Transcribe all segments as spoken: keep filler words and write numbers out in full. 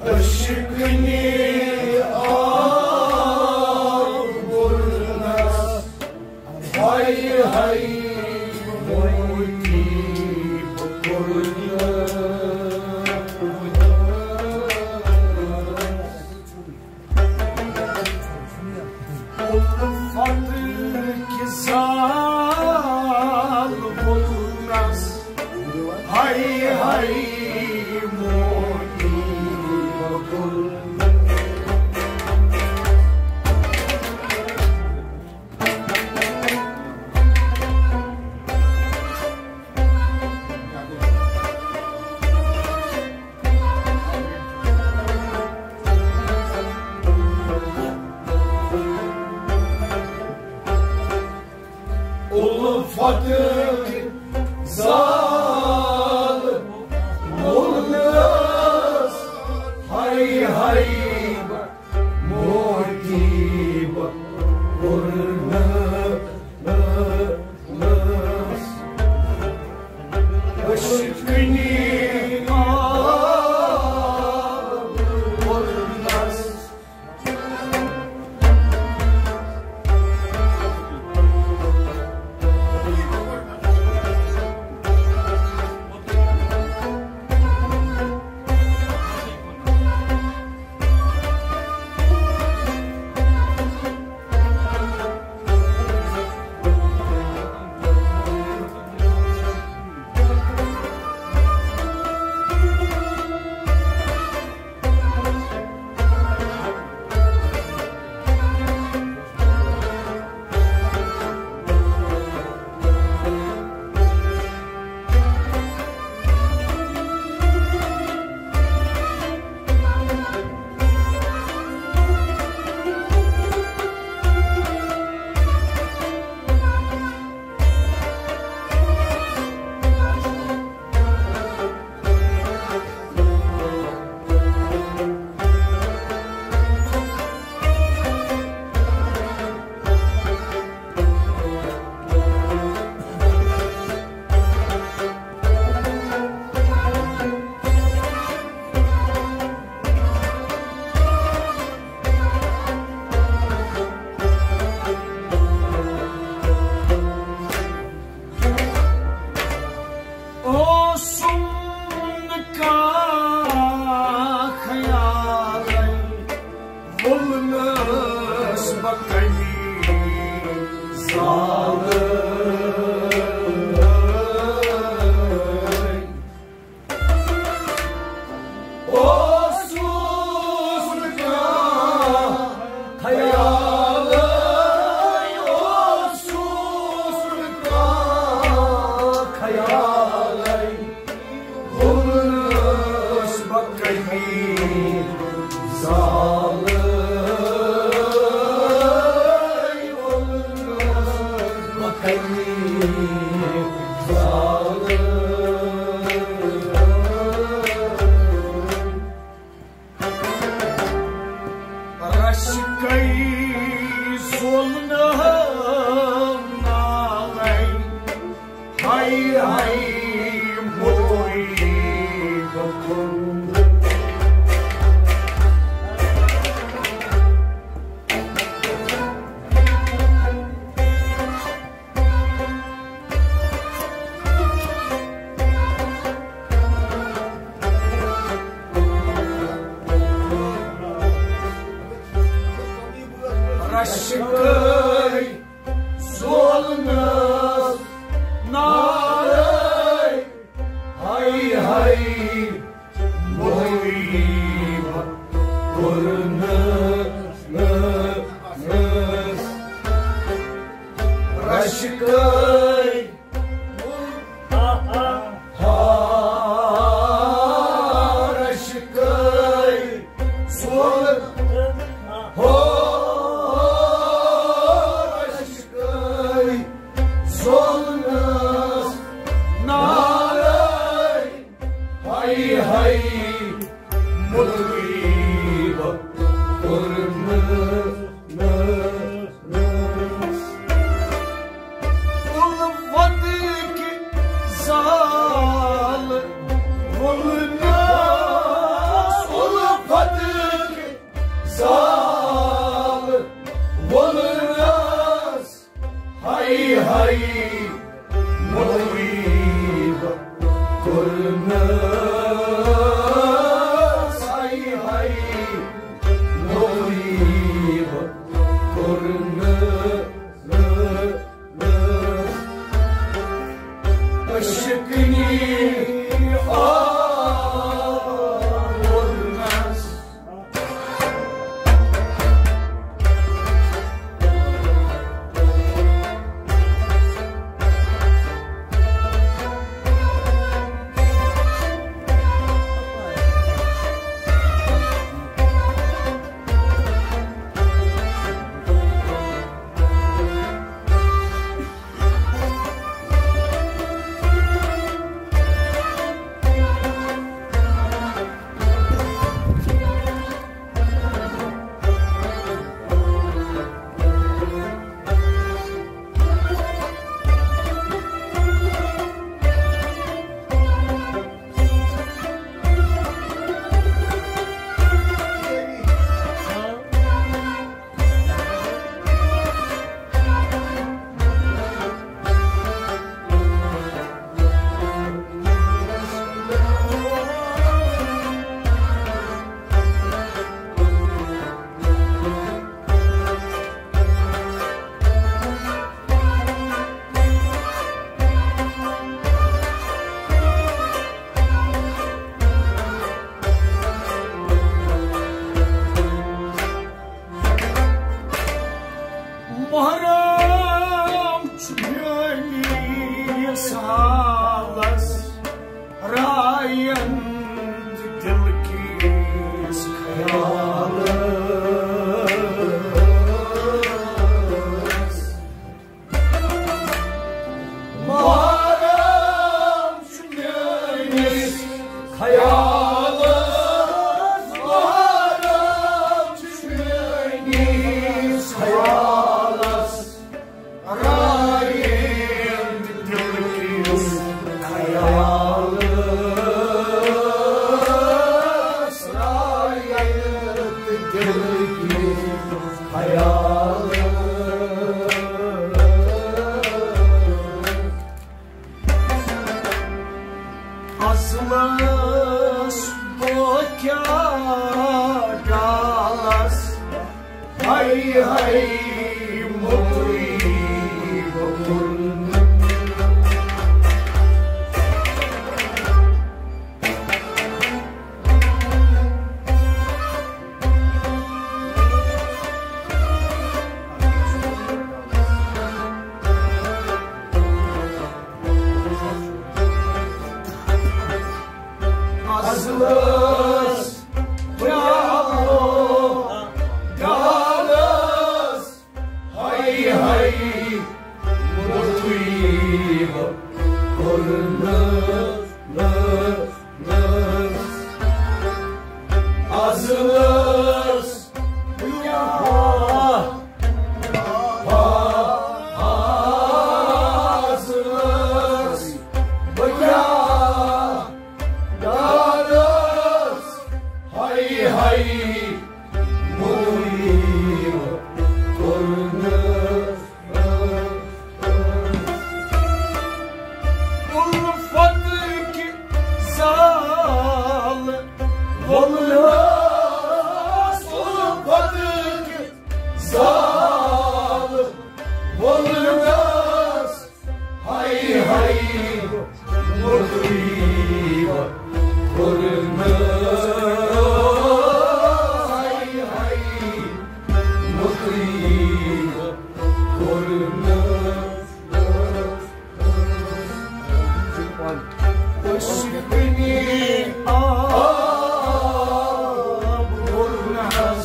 عشقنی آب برنس، ہاے ہاے موتی بکرنس۔ الفت کی زال برنس، ہاے ہاے موتی بکرنس۔ الفت زال برنس، ہاے ہاے موتی بکرنس۔ عشقنی آب برنس۔ اوسُم نہٕ کانٛہہ خیالے، ووٚلنَس بہٕ کَمہِ زالے۔ اوسُس نہٕ کانٛہہ خیالے، اوسُس نہٕ کانٛہہ خیالے، ووٚلنَس بہٕ کَمہِ زالے، ووٚلنَس بہٕ کَمہِ زالے۔ رشکے زولنہٕ نالے، ہاے ہاے مویی بکُن۔ رشکے زولنَس نالے، ہاے ہاے مویی بکُن۔ رشکے ہا، رشکے زول، ہو، رشکے زولنَس نالے، ہاے ہاے مویی بکُن۔ الفت کی زال ووٚلنَس، الفت اصلس بہٕ کیٛاہ ڈالس، ہاے ہاے مُتُے بہٕ کوٚرُن۔ اصلس پرٛاو ڈالس، ہاے ہاے مُتُے بہٕ کوٚرُن۔ اصلس پرٛاو، اصلس پرٛاو ڈالس، ہاے ہاے مُتُے بہٕ کوٚرُن۔ الفتٕکۍ زال وولنس، الفتٕکۍ زال وولنس، ہاے ہاے مُتُے بہٕ کوٚرُن۔ ہاے ہاے مُتُے بہٕ کوٚرُن۔ أسۍ کُنہِ آب وولنس۔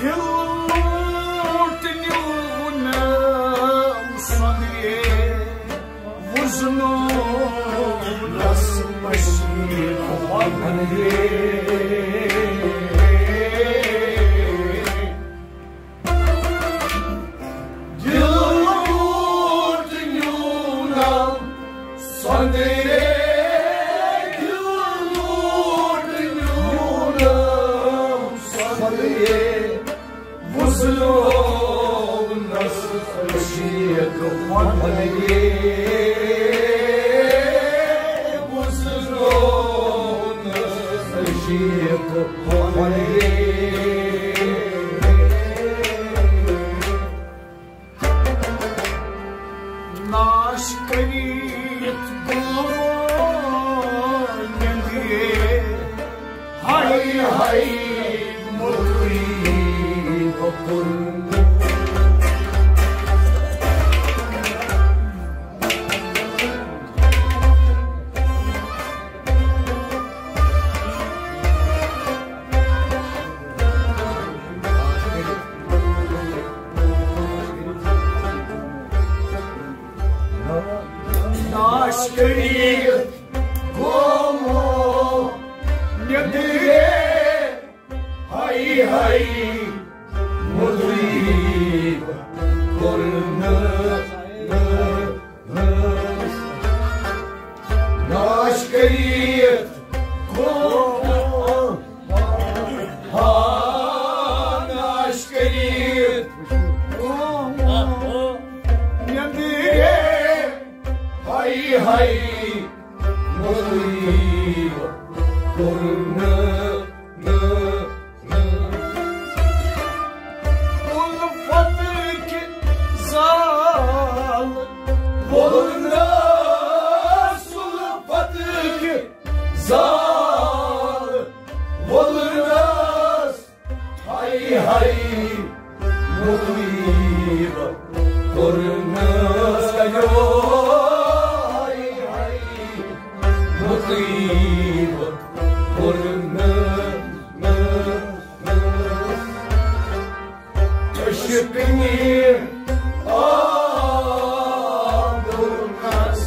دل لوٹ نیونم سۄنرِ، وُزنونس مشرق ہۄنرِ۔ دل لوٹ نیونم سۄنرِ، دل لوٹ نیونم سۄنرِ، وُزنونس مشرق ہۄنرِ، وُزنونس مشرق ہۄنرِ۔ ناش کٔرِتھ گوٚو نیٚنٛدرِ، ہاے ہاے مُتُے بہٕ کوٚرُن۔ ناش کٔرِتھ گوٚو نیٚنٛدرِ، ہاے ہاے مُتُے بہٕ کوٚرُن۔ ناش کٔرِتھ گوٚو مطیب کوٚر نہٕ، نہٕ، نہٕ۔ الفتٕکۍ زال ووٚلنَس، الفتٕکۍ زال ووٚلنَس۔ ہاے ہاے، مطیب کوٚرنَس کنیو۔ ہاے ہاے، مطیب کوٚرنَس۔ عشقٕنی آب کوٚرنَس۔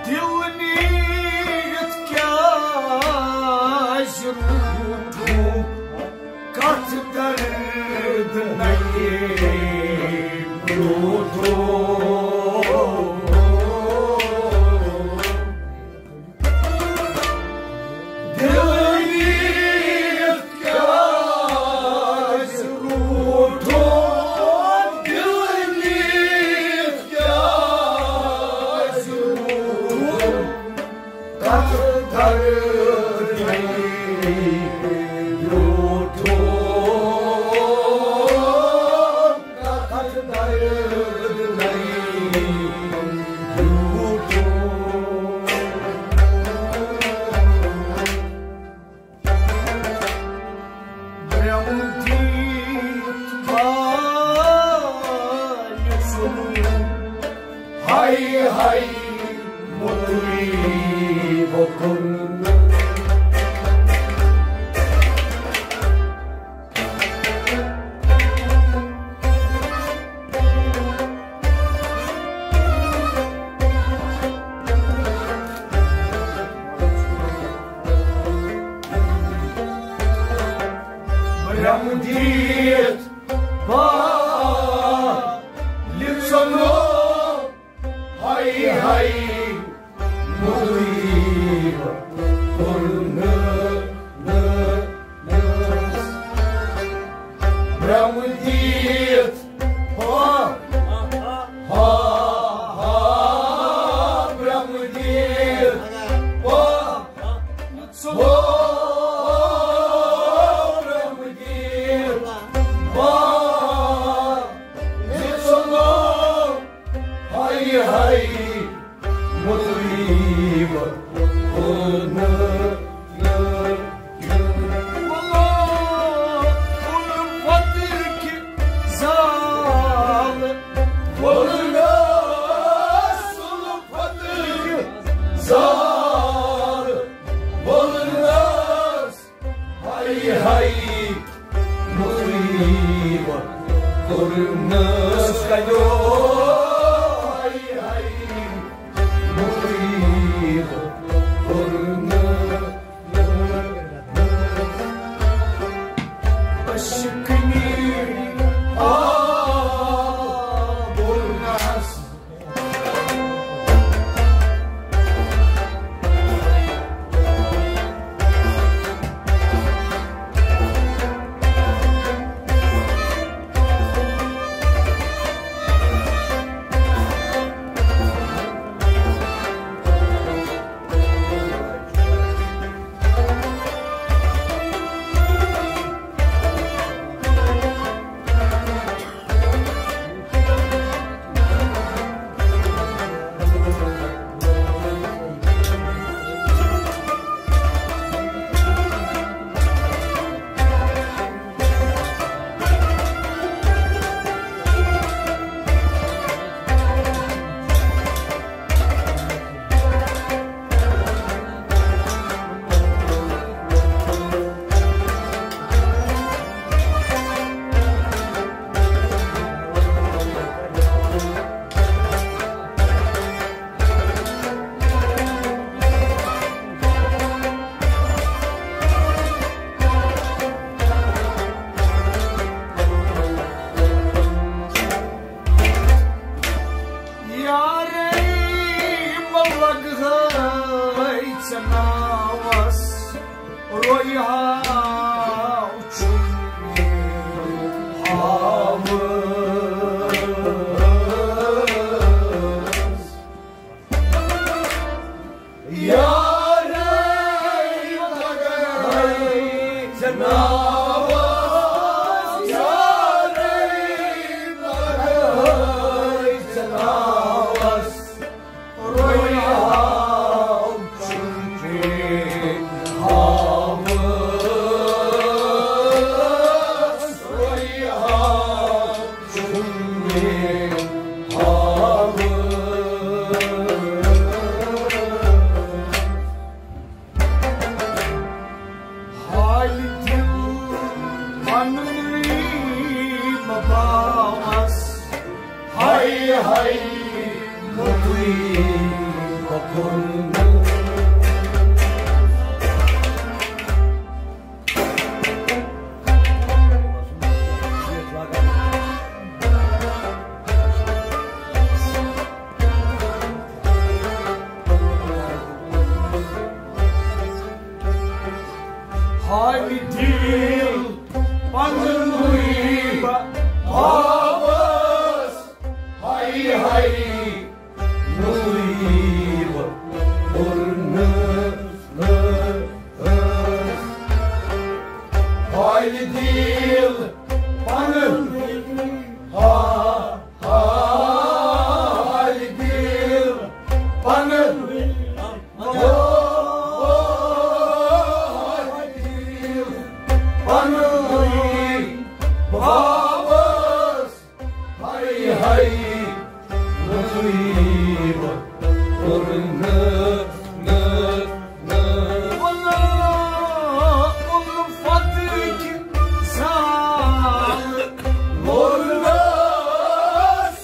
دِل نیٖرِتھ کیٛازِ روٗدُو؟ کتھ درد نَے روٗدُو؟ دِل نیٖرِتھ کیٛازِ روٗدُو؟ دِل نیٖرِتھ کیٛازِ روٗدُو؟ کتھ درد نَے روٗدُو؟ کتھ درد نَے روٗدُو؟ برٛونٛہہ دِتھ بالہِ ژوٚلُم۔ ہاے ہاے، مطیب کوٚرنَس۔ برٛونٛہہ دِتھ بالہِ ژوٚلُم۔ ہاے ہاے، مطیب کوٚرنَس۔ برٛونٛہہ دِتھ، ہا، ہا، ہا، برٛونٛہہ دِتھ، ہا، ہا، برٛونٛہہ دِتھ، ہا، ہاے ہاے، مطیب کوٚرنَس۔ الفتٕکۍ زال ووٚلنَس، الفتٕکۍ زال ووٚلنَس۔ ہاے ہاے، مطیب کوٚرنَس کنیو۔ ہاے ہاے، مطیب کوٚرنَس۔ عشقٕنی آب کوٚرنَس۔ لگہٕ ہٲے ژےٚ ناوس، رویہِ ہاو چھُم ہاوس۔ یارے لگہٕ ہٲے ژےٚ ناوس، یارے لگہٕ ہٲے ژےٚ ناوس۔ رویہِ ہاو چھُم ہاوس، رویہِ ہاو چھُم ہاوس۔ حالہِ دِل پننُے مہ باوس۔ ہاے ہاے، مُتُے بہٕ کوٚرُن۔ ہاے دِل پننُے بہٕ باوس۔ ہاے ہاے، مُتُے بہٕ کوٚرُن۔ ہاے دِل پننُے، ہا، ہاے دِل پننُے۔ پننُے باوس۔ ہاے ہاے، مُتُے بہٕ کوٚرُن۔ وَلہٕ اُلفتٕکۍ زال، وَلہٕ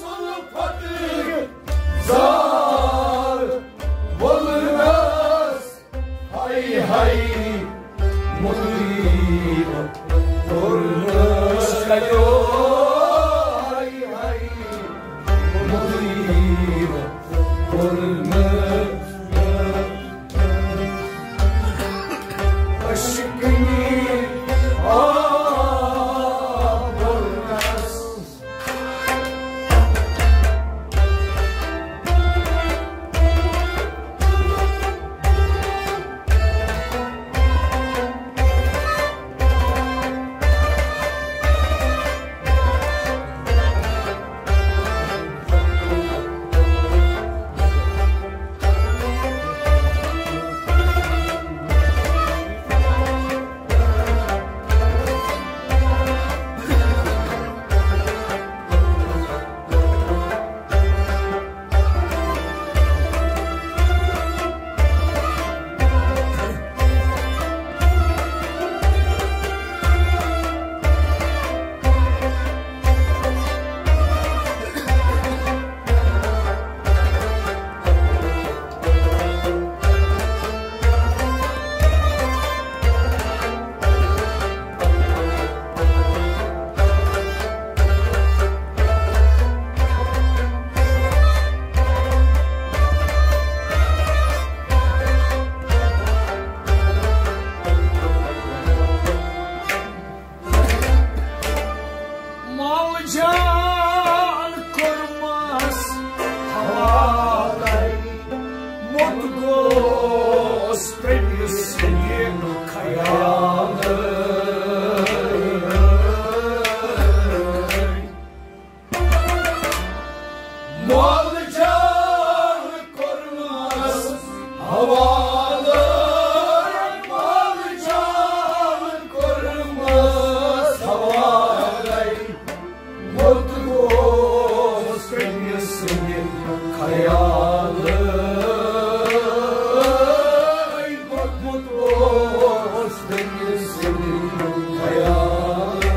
اُلفتٕکۍ زال، وَلہٕ ہاے ہاے، مُتُے بہٕ کوٚرُن۔ ہاے ہاے، مُتُے بہٕ کوٚرُن۔ عشقٕے آ کوٚرنس۔ مال جان کوٚرمس حوالے، موٚت گوس تٔمِس یہِ خیالے۔ مال جان کوٚرمس حوالے، مال جان کوٚرمس حوالے۔ موٚت گوس تٔمِس یہِ خیالے، موٚت، موٚت گوس تٔمِس یہِ خیالے۔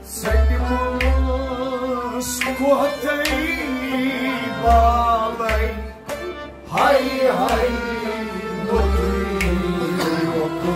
سَتہِ منٛز کوتھَے بالَے، ہاے ہاے، موٚتُے موٚتُے۔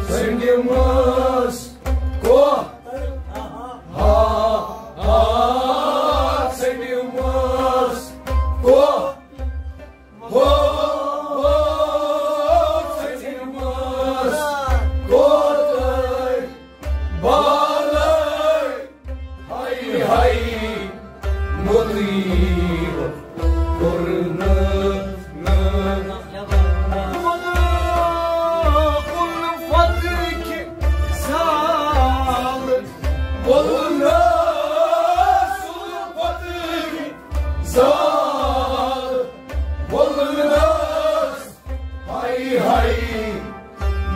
ژٔنڈِمٕژ کوہ، ہا، ہا، ژٔنڈِمٕژ کوہ، ہو، ہو، ژٔنڈِمٕژ کوہ تہٕ بالَے۔ ہاے ہاے، مُطیب کوٚر نہٕ، نہٕ۔ اُلفتٕکۍ زال، ووٚلنَس اُلفتٕکۍ زال، ووٚلنَس۔ ہاے ہاے،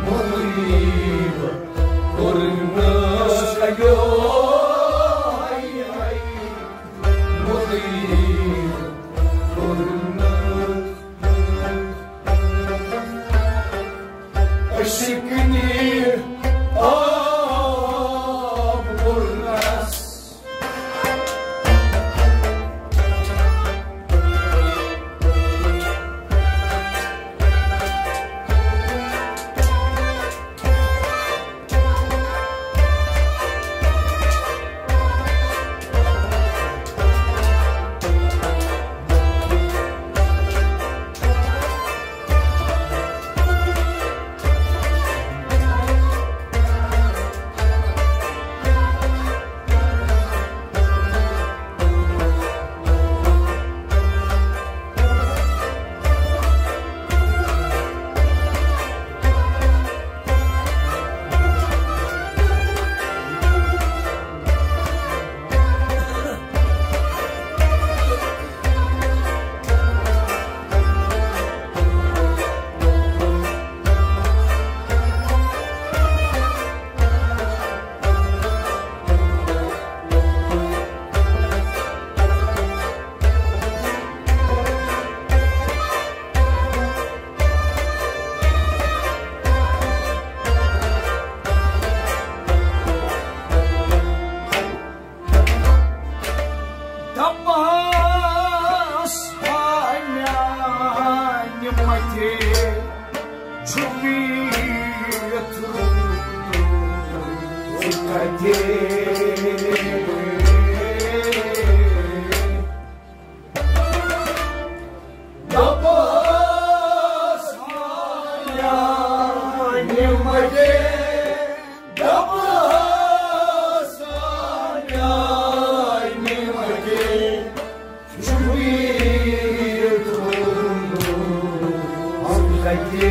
مُطیب کوٚر نہٕ، ہاے ہاے، مُطیب کوٚر نہٕ۔ عشقٕکۍ آب ووٚلنَس۔ دپہس ہا میانہِ متہِ چھُ ویتھ روٗدمُت کتہِ۔ دپہس ہا میانہِ متہِ، دپہس ہا میانہِ متہِ، چھُ ویتھ روٗدمُت کتہِ،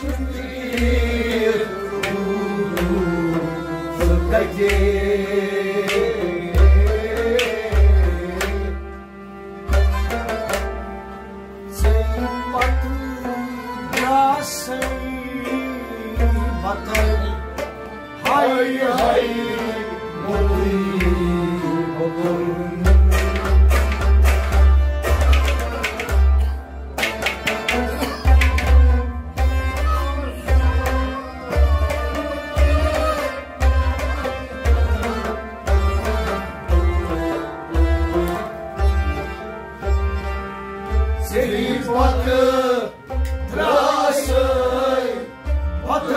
چھُ ویتھ روٗدمُت کتہِ۔ ژےٚ پتہٕ درٛاسے بدل۔ ہاے ہاے، مُطیب کوٚر نہٕ۔ ژےٚ پتہٕ درٛاسے بدل۔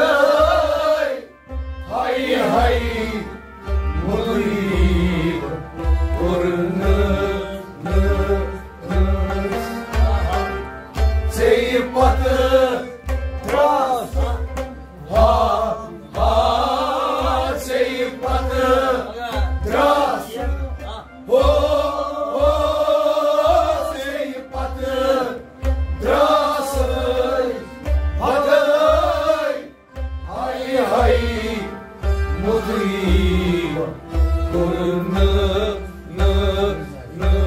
ہاے ہاے، مُطیب کوٚر نہٕ، نہٕ، نہٕ۔ ژےٚ پتہٕ درٛاس، ہا، ہا، ژےٚ پتہٕ درٛاس، ہو، ہو، ژےٚ پتہٕ درٛاسے بدل۔ ہاے ہاے، مُطیب کوٚر نہٕ، نہٕ، نہٕ۔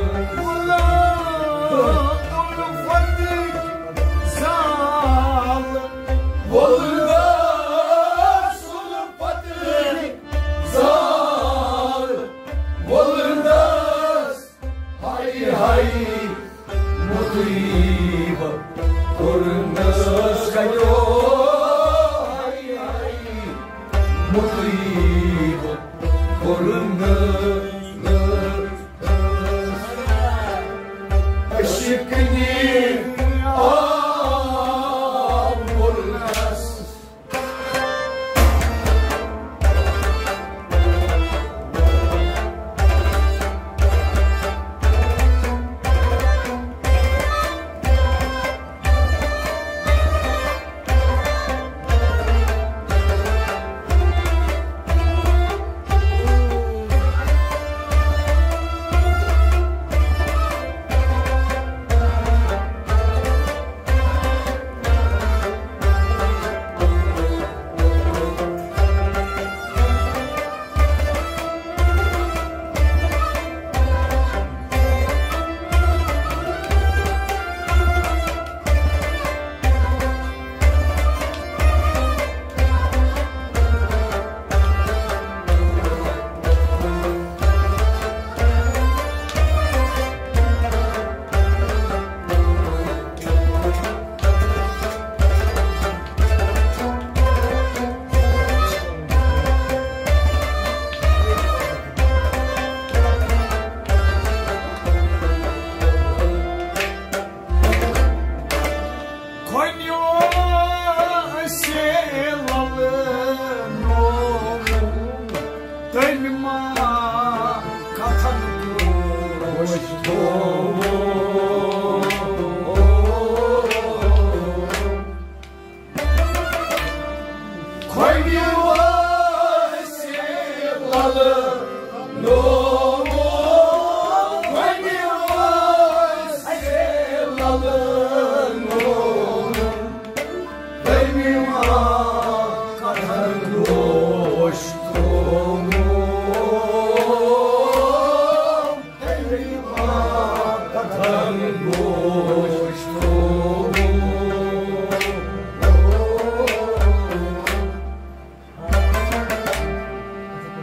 ووٚلنَس اُلفتٕکۍ زال، ووٚلنَس۔ ہاے ہاے، مُطیب کوٚر نہٕ، ہاے ہاے، مُطیب کوٚر نہٕ۔ عشقٕکۍ آب ووٚل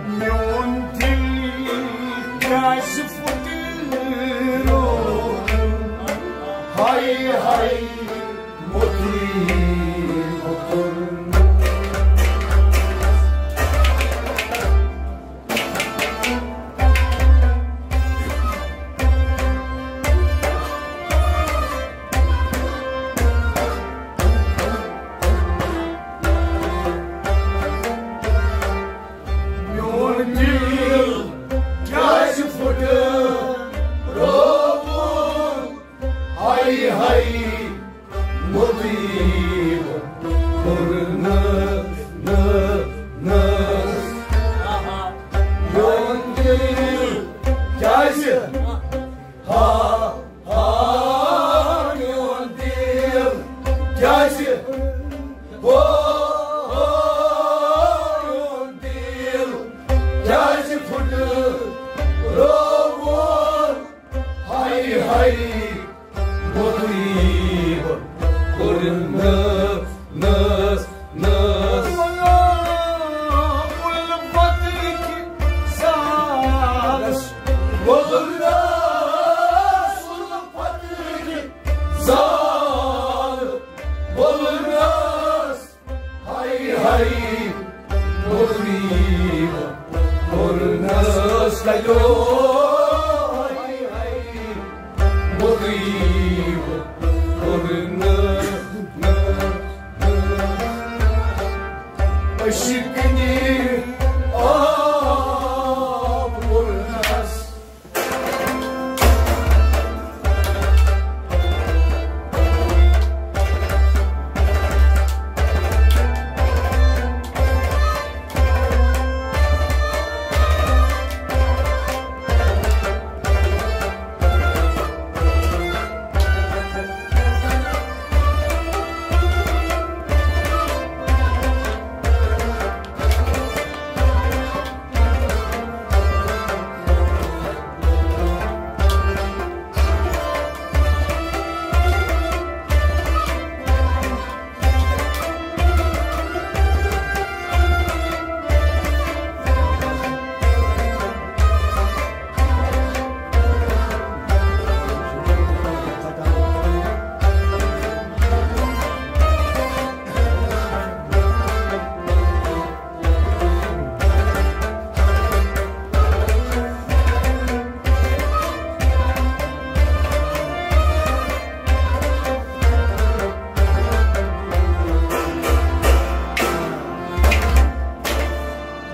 میون دل کیازِ پھُٹرو؟ ہاے ہاے، مُدعی پھُٹرو۔ میون دل کیازِ پھُٹرووُن؟ ہاے ہاے، مُدعی پھُٹرو۔ میون دل کیازِ، ہا، ہا، میون دل کیازِ، ہو، ہو، میون دل کیازِ پھُٹرووُن؟ ہاے ہاے، مُدعی پھُٹرو۔ الفت کہِ زالس، الفت کہِ زالس، ہاے ہاے، مُدعی پھُٹرو۔ ہاے ہاے، مُدعی پھُٹرو۔ عشق نے آب پھُٹرو۔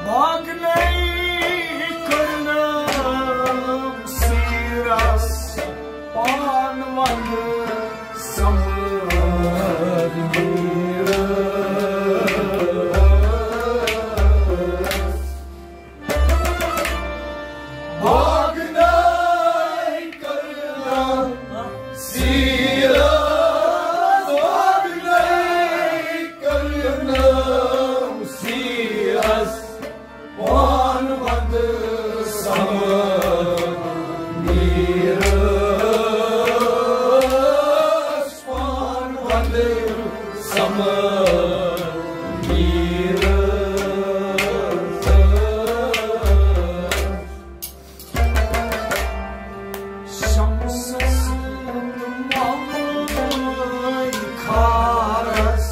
باغ نَے کٔرنَم سیٖرَس پان وَندٕ سَمر میٖرَس۔ باغ نَے کٔرنَم سیٖرَس، باغ نَے کٔرنَم سیٖرَس پان وَندٕ سَمر میٖرَس، پان وَندٕ سَمر میٖرَس۔ شمس سُنٛد مامہٕ خارس،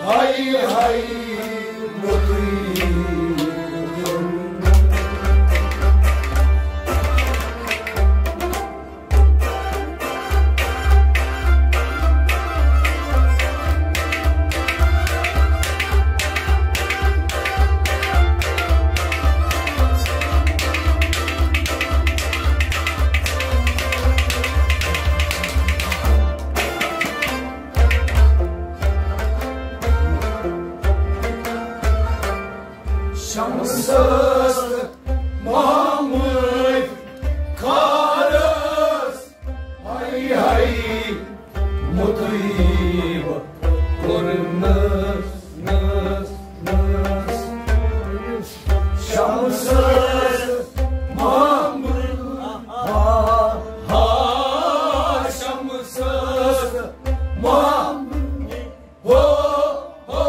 ہاے ہاے مُدعی۔ شمسس محمد خارس، ہاے ہاے مطیب کرنس، نس، نس۔ شمسس محمد، ہا، ہا، شمسس محمد۔ ہو، ہو،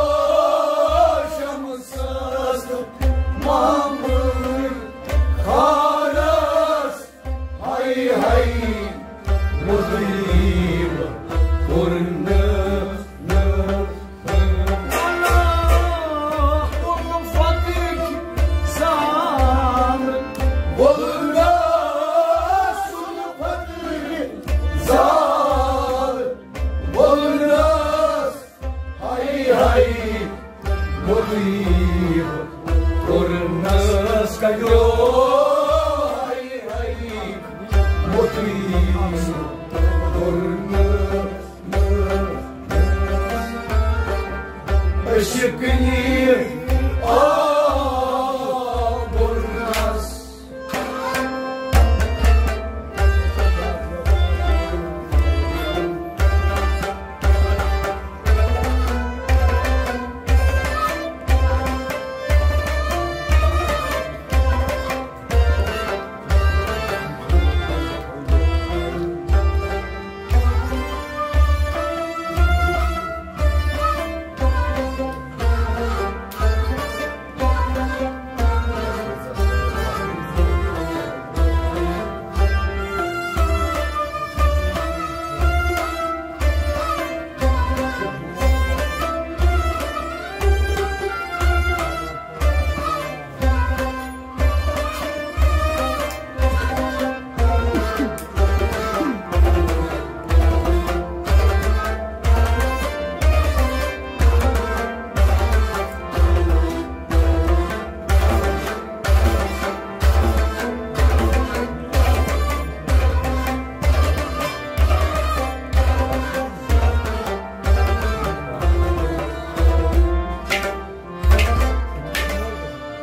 شمسس محمد خارس، ہاے ہاے مطیب کرنس۔ الفتٕکۍ زال، ووٚلنس الفتٕکۍ زال، ووٚلنس۔ ہاے ہاے مطیب کرنس کیو، ہاے ہاے مطیب کرنس۔ عشق نی آ کرنس۔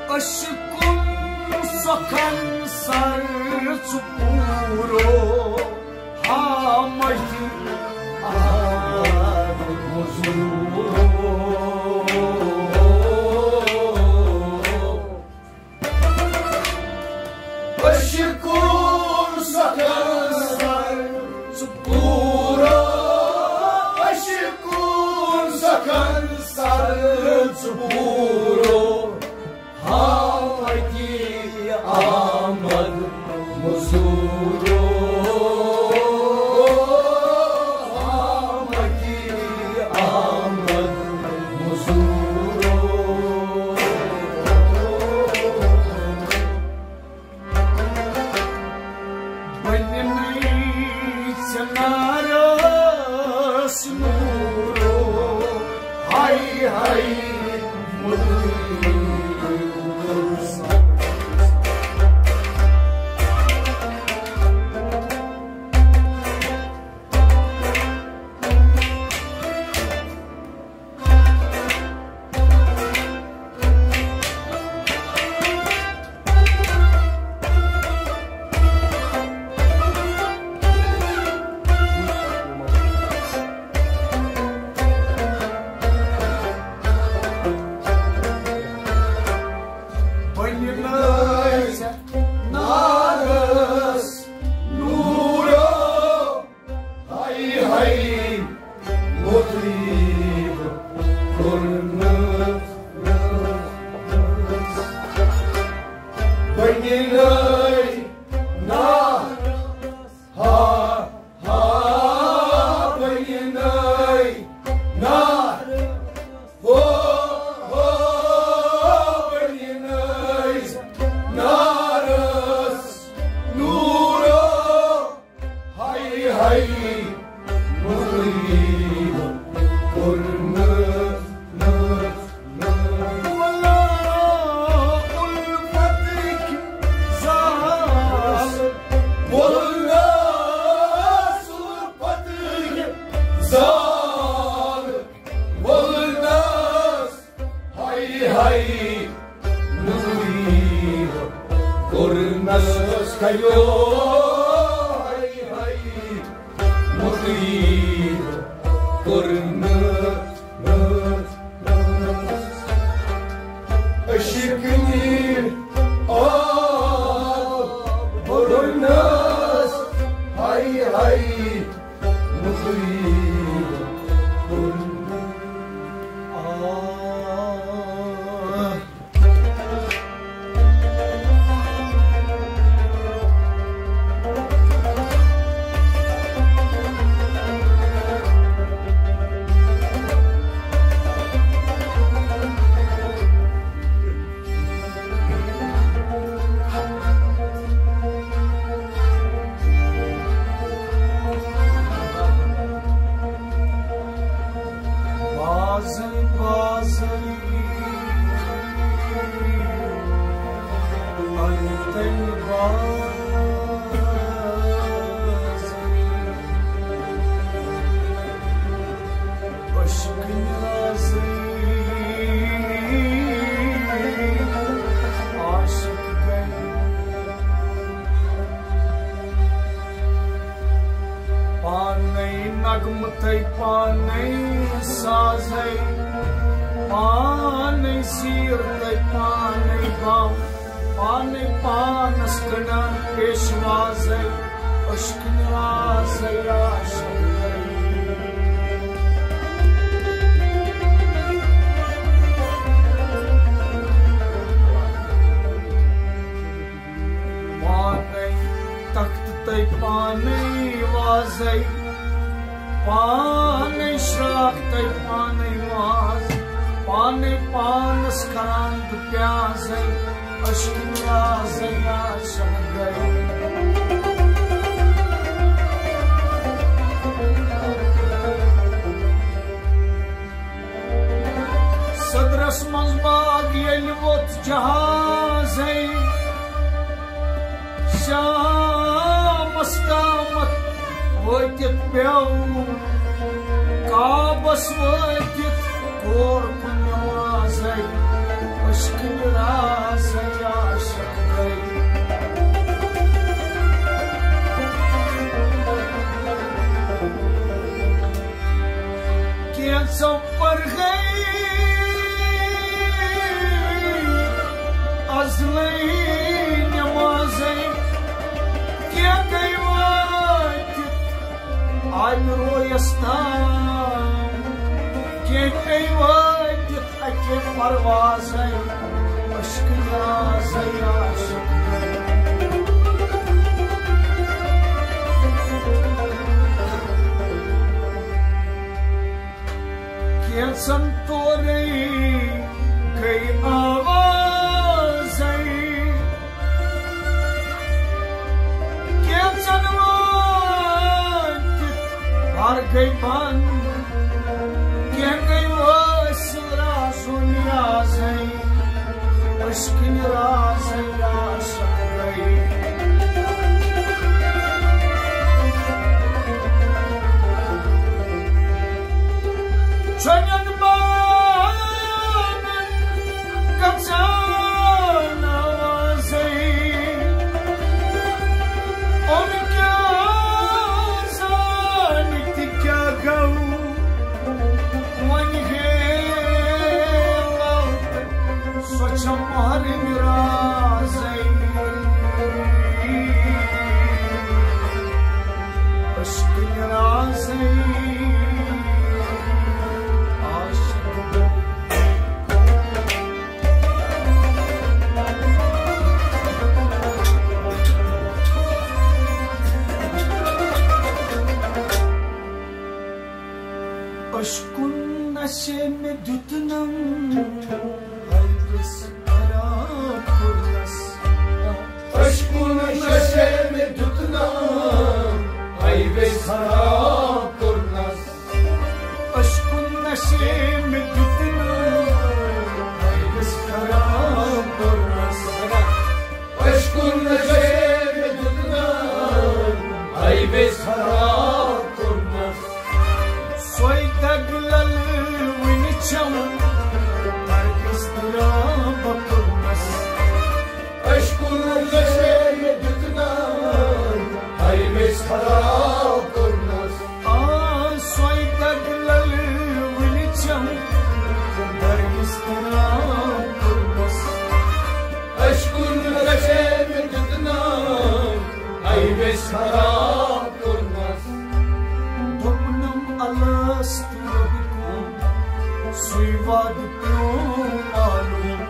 عشقن سخن سر ژٕ پوٗرو، ہا مجد مزورو۔ عشقن سخن سر ژٕ پوٗرو، عشقن سخن سر ژٕ پوٗرو۔ ہاوکی آمد مزورو، ہاوکی آمد مزورو۔ بنہِ نٔے ژےٚ نارس نوٗرو، ہاے ہاے مُدٕرۍ۔ بنہِ نٔے ژےٚ نارس نوٗرو، ہاے ہاے مُدٕرۍ۔ بنہِ نٔے نا، ہا، ہا، بنہِ نٔے نا، ہو، ہو، بنہِ نٔے نارس نوٗرو۔ ہاے ہاے مُدٕرۍ کرنس۔ ولا الفتٕکۍ زال، ووٚلنس الفتٕکۍ زال، ووٚلنس۔ ہاے ہاے کَیو ہاے ہاے مُقیٖد کوٚر نہٕ عشقٕنی آب بوٚرنَس، ہاے ہاے مُقیٖد کوٚر نہٕ۔ آ۔ بازٕے بازٕے، اَنتَے بازٕے، عشقٕنۍ رازٕے عاشق گٔے۔ پانے نغمہٕ تہٕ پانے سازے، پانے زیٖر تہٕ پانے بم، پانے پانس کٕنان پیشوازے، عشقٕنۍ رازے عاشق گٔے۔ پانے تخت تہٕ پانے وازے، پانے شراکھ تہٕ پانے واز، پانے پانس کران تہٕ پیازے، عشقٕنۍ رازے عاشق گٔے۔ صدرس منٛز باغ ییٚلہِ ووٚتھ جہازے، شامس تامتھ وٲتِتھ پیوٚو کعبس وٲتِتھ کور کُن نمازے، عشقٕنۍ رازے عاشق گٔے۔ کینٛژو پٔر گٔے ازلے نمازے، کینٛہہ گٔے وٲتِتھ آمہِ رویس تام، کینٛہہ پیٚیہِ وٲتِتھ اکہِ پروازے، عشقٕنۍ رازے عاشق۔ کینٛژن تورے گٔے آوازے، کینٛژن وٲتِتھ بر گٔے بنٛد، کینٛہہ گٔے وٲصِل رازو نیازے، عشقٕنۍ رازے عاشق گٔے۔ چھۄنٮ۪ن بانن گژھان آوازے، یِم کیٛاہ زانہِ تہِ کیٛاہ گوٚو۔ پیوم پالُن۔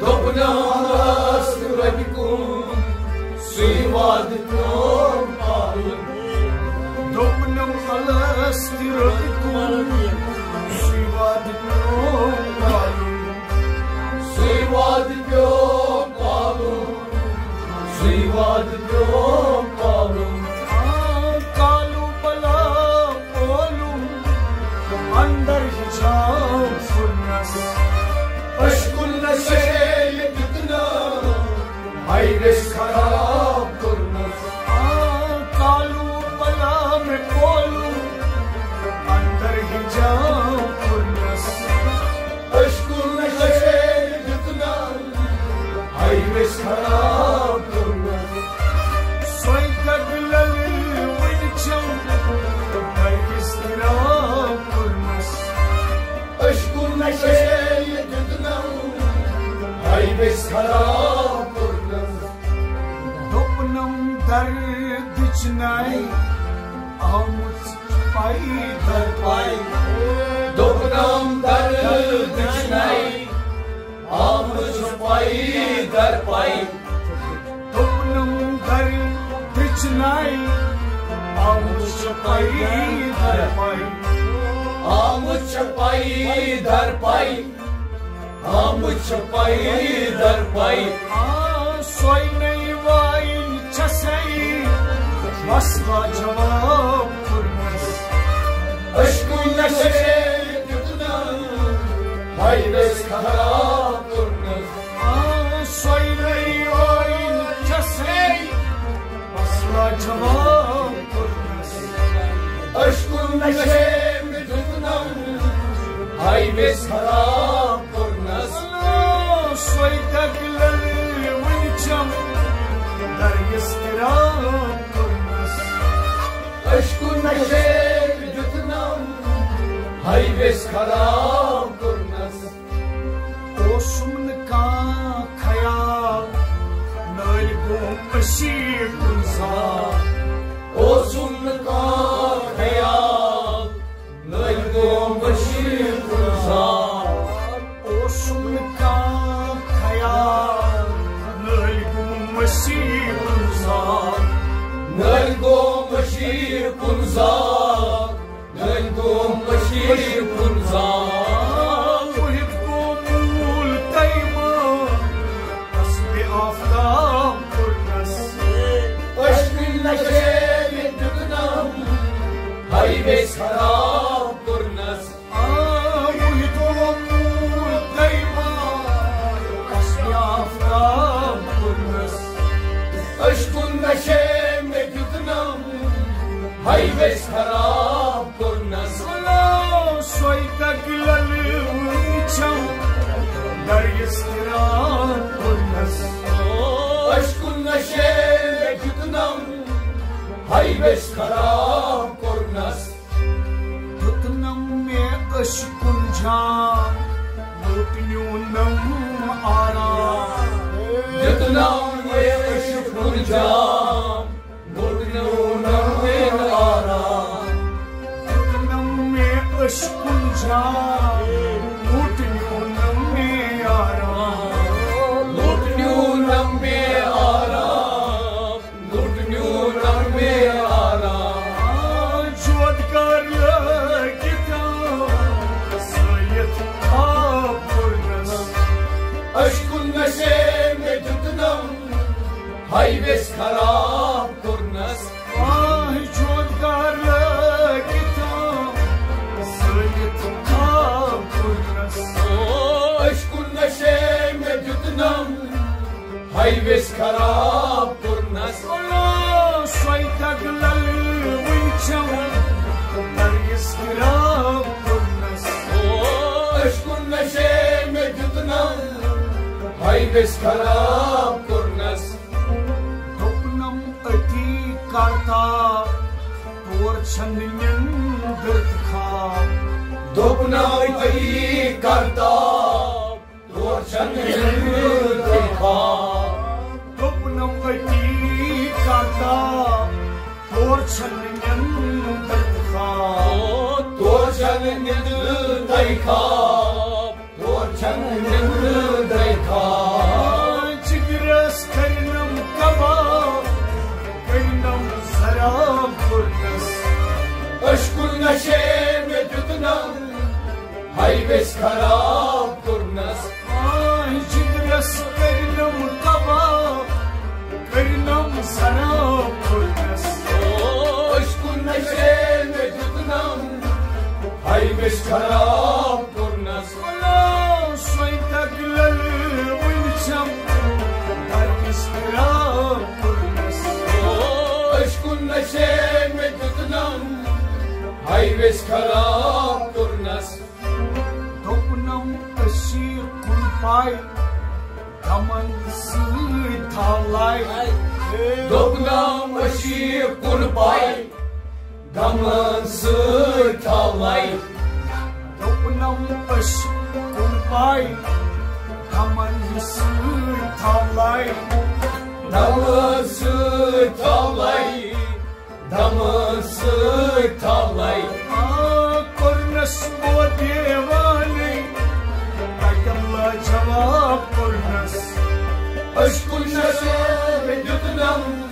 دوٚپنم، الس تہِ رۄبہِ کُن، سُے وعدٕ پیوم پالُن۔ دوٚپنم، الس تہِ رۄبہِ کُن، سُے وعدٕ پیوم پالُن۔ سُے وعدٕ پیوم پالُن۔ سُے وعدٕ پیوم پالُن۔ آ، کالو بلا پولُم، اندر حجاب کوٚرنس۔ اشکُن نشے یہِ دیُتنم، ہاے ویس خراب کوٚرنس۔ آ، کالو بلا مےٚ پولُم، اندر حجاب کوٚرنس۔ اشکُن نشے یہِ دیُتنم، ہاے ویس خراب کوٚرنس۔ سۄے دگ للہِ وٕنہِ چھم، ہاے ویس خراب کوٚرنس۔ اشکُن نشے یہِ دیُتنم، ہاے ویس خراب کوٚرنس۔ دوٚپنم، دردٕچ نَے آمٕژ پَے در پَے۔ دوٚپنم، دردٕچ نَے آمٕژ پَے در پَے۔ دوٚپنم، دردٕچ نَے آمٕژ پَے در پَے۔ آمٕژ پَے در پَے۔ آمٕژ پَے در پَے۔ آ، سۄے نٔے وایِن چھسے، بس لاجواب کوٚرنس۔ اشکُن نشے دیُتنم، ہاے ویس خراب کوٚرنس۔ آ، سۄے نٔے وایِن چھسے، بس لاجواب کوٚرنس۔ اشکُن نشے مےٚ دیُتنم، ہاے ویس خراب کوٚرنس۔ سۄے دگ للہِ وٕنہِ چھم، در اضطراب کوٚرنس۔ اشکُن نشے مےٚ دیُتنم، ہاے ویس خراب کوٚرنس۔ اوسُم نہٕ کانٛہہ خیال، نٲلۍ گوم أسی کُن زال۔ اوسُم نہٕ کانٛہہ خیال، نٲلۍ گوم أسی کُن زال۔ اوسُم نہٕ کانٛہہ خیال، نٲلۍ گوم أسی کُن زال۔ نٲلۍ گوم أسی کُن زال۔ نٲلۍ گوم أسی کُن زال۔ محیط گوم موٗل تیمار، حسبِ آفتاب کوٚرنس۔ اشکُن نشے مےٚ دیُتنم، ہاے ویس خراب کوٚرنس۔ آ، محیط گوم موٗل تیمار، حسبِ آفتاب کوٚرنس۔ اشکُن نشے مےٚ دیُتنم، ہاے ویس خراب کوٚرنس۔ سۄے دگ للہِ وٕنہِ چھم، در اضطراب کوٚرنس۔ اشکُن نشے مےٚ دیُتنم، ہاے ویس خراب کوٚرنس۔ دیُتنم مےٚ اشکُن جام، لوٚٹ نیوٗنم آرام۔ دیُتنم مےٚ اشکُن جام، لوٚٹ نیوٗنم مےٚ آرام۔ دیُتنم مےٚ اشکُن جام، لوٚٹ نیوٗنم مےٚ آرام۔ لوٚٹ نیوٗنم مےٚ آرام۔ لوٚٹ نیوٗنم مےٚ آرام۔ آ، جوت کر لٲگِتھ سٲیِتھ خاب کوٚرنس۔ اشکُن نشے مےٚ دیُتنم، ہاے ویس خراب کوٚرنس۔ آ، جوت کر لٲگِتھ سٲیِتھ خاب کوٚرنس۔ اشکُن نشے مےٚ دیُتنم، ہاے ویس خراب کوٚرنس۔ سۄے دگ للہِ وٕنہِ چھم، در اضطراب کوٚرنس۔ اشکُن نشے مےٚ دیُتنم، ہاے ویس خراب کوٚرنس۔ دوٚپنم أتی کرتاب، تور چھنہٕ نیٚندٕر تہٕ خواب۔ دوٚپنم أتی کرتاب، تور چھنہٕ نیٚندٕر تہٕ خواب۔ دوٚپنم أتی کرتاب، تور چھنہٕ نیٚندٕر تہٕ خواب۔ تور چھنہٕ نیٚندٕر تہٕ خواب۔ جگرس کٔرنم کباب، کٔرنم خراب کوٚرنس۔ عشقُن نشے مےٚ دیُتنم، ہاے ویس خراب کوٚرنس۔ آے جگرس کٔرنم کباب، کٔرنم خراب کوٚرنس۔ عشقُن نشے مےٚ دیُتنم، ہاے ویس خراب کوٚرنس۔ سۄے دگ لل وٕنہِ چھم، درگس خراب کوٚرنس۔ عشقُن نشے مےٚ دیُتنم، ہاے ویس خراب کوٚرنس۔ دوٚپنم أسی کُن پاے، دمن سۭتۍ تھاو لاے۔ دوٚپنم أسی کُن پاے، دمن سۭتۍ تھاو لاے۔ دوٚپنم أسی کُن پاے، دمن سۭتۍ تھاو لاے۔ دمن سۭتۍ تھاو لاے، دمن سۭتۍ تھاو لاے۔ آ، کوٚرنس بہٕ دیوانٕے، تتٮ۪ن لاجواب کوٚرنس۔ عشقُن نشے مےٚ دیُتنم،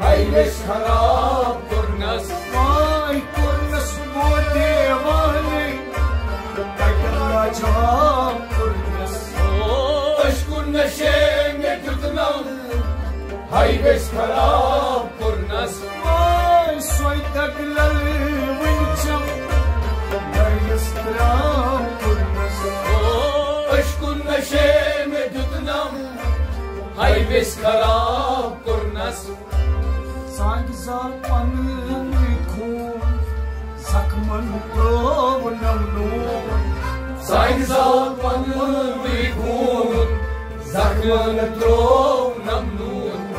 ہاے ویس خراب کوٚرنس۔ آے کوٚرنس بہٕ دیوانٕے، تتٮ۪ن لاجواب کوٚرنس۔ عشقُن نشے مےٚ دیُتنم، ہاے ویس خراب کوٚرنس۔ آے سۄے دگ لل وٕنہِ چھم، درگس خراب کوٚرنس۔ عشقُن نشے مےٚ دیُتنم، ہاے ویس خراب کوٚرنس۔ سانہِ زال پنٕنۍ خوٗن، زخمن ترٛوونم نوٗن۔ سانہِ زال پنٕنۍ خوٗن، زخمن ترٛوونم نوٗن۔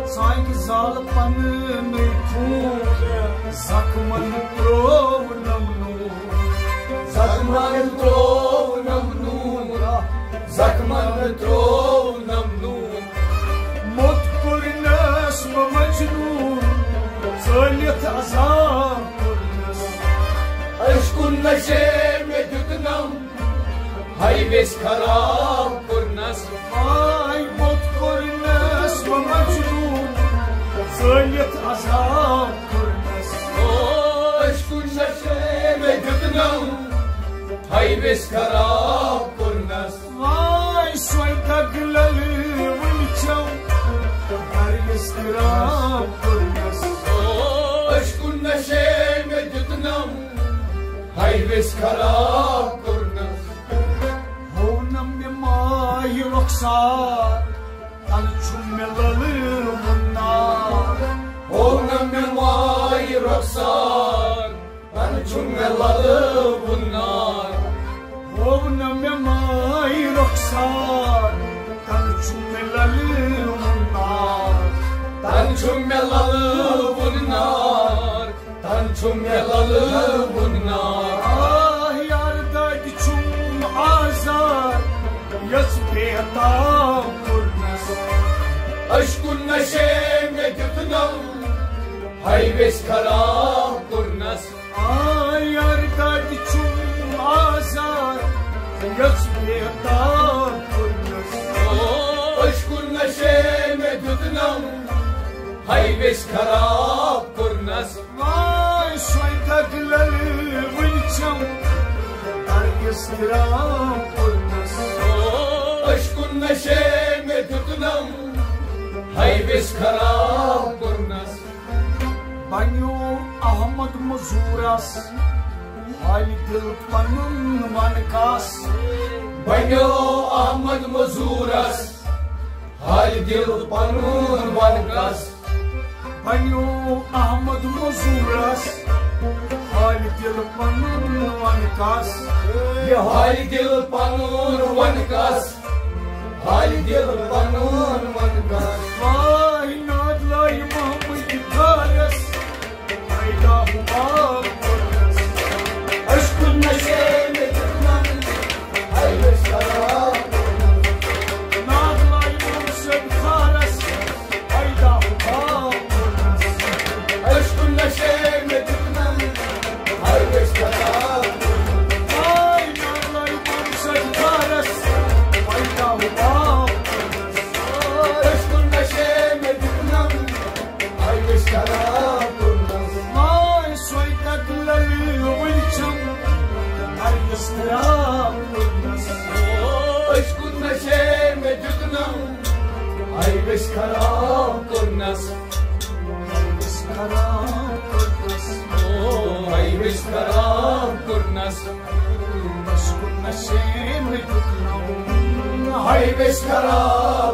سانہِ زال پنٕنۍ خوٗن، زخمن ترٛوونم نوٗن۔ زخمن ترٛوونم نوٗن، زخمن ترٛوونم نوٗن۔ موٚت کوٚرنس بہٕ مجنوٗن، ژٲلِتھ عذاب کوٚرنس۔ عشقُن نشے مےٚ دیُتنم، ہاے ویس خراب کوٚرنس۔ آے موٚت کوٚرنس بہٕ مجنوٗن، ژٲلِتھ عذاب کوٚرنس۔ عشقُن نشے مےٚ دیُتنم، ہاے ویس خراب کوٚرنس۔ آے سۄے دگ لل وٕنہِ چھم، درگس خراب کوٚرنس۔ عشقُن نشے مےٚ دیُتنم، ہاے ویس خراب کوٚرنس۔ ہوو نہ مےٚ مایہِ رۄخسار، تنہٕ چھُم مےٚ للہٕ وُن نار۔ ہوو نہ مےٚ مایہِ رۄخسار، تنہٕ چھُم مےٚ للہٕ وُن نار۔ ہوو نہ مےٚ مایہِ رۄخسار، تنہٕ چھُم مےٚ للہٕ وُن نار۔ تنہٕ چھُم مےٚ للہٕ وُن نار، تنہٕ چھُم مےٚ للہٕ وُن نار۔ آہ یار دادِ چھُم آزار، یژھ بے تاب کوٚرنس۔ عشقُن نشے مےٚ دیُتنم، ہاے ویس خراب کوٚرنس۔ آ یار دادِ چھُم آزار، یژھ بے تاب کوٚرنس۔ عشقُن نشے مےٚ دیُتنم، ہاے ویس خراب کوٚرنس۔ آے سۄے دگ لل وٕنہِ چھم، درگس خراب کوٚرنس۔ عشقُن نشے مےٚ دیُتنم، ہاے ویس خراب کوٚرنس۔ بنیو احمد مزورس، حالہِ دِل پنُن ونہٕ کس۔ بنیو احمد مزورس، حالہِ دِل پنُن ونہٕ کس۔ بنیو احمد مزورس، حالہِ دِل پنُن ونہٕ کس۔ یہِ حالہِ دِل پنُن ونہٕ کس۔ حالہِ دِل پنُن ونہٕ کس۔ واے نادلاے محمد خارس، پیدا ہوا کوٚرنس۔ عشقُن نشے مےٚ دیُتنم، ہاے ویس خراب کوٚرنس۔ نادلاے محمد خارس، پیدا ہوا کوٚرنس۔ عشقُن نشے مےٚ دیُتنم، ہاے ویس خراب کوٚرنس۔ واے نادلاے محمد کران کوٚرنس۔ ماے سوے تتھ للہِ وُنہِ چھم عرض کران کوٚرنس۔ أسۍ کوٚرنس ہے مےٚ دیُتنم۔ ہاے ویس کران کوٚرنس۔ ہاے ویس کران کوٚرنس۔ او ہاے ویس کران کوٚرنس۔ بس کوٚرنس ہے مےٚ دیُتنم۔ ہاے ویس کران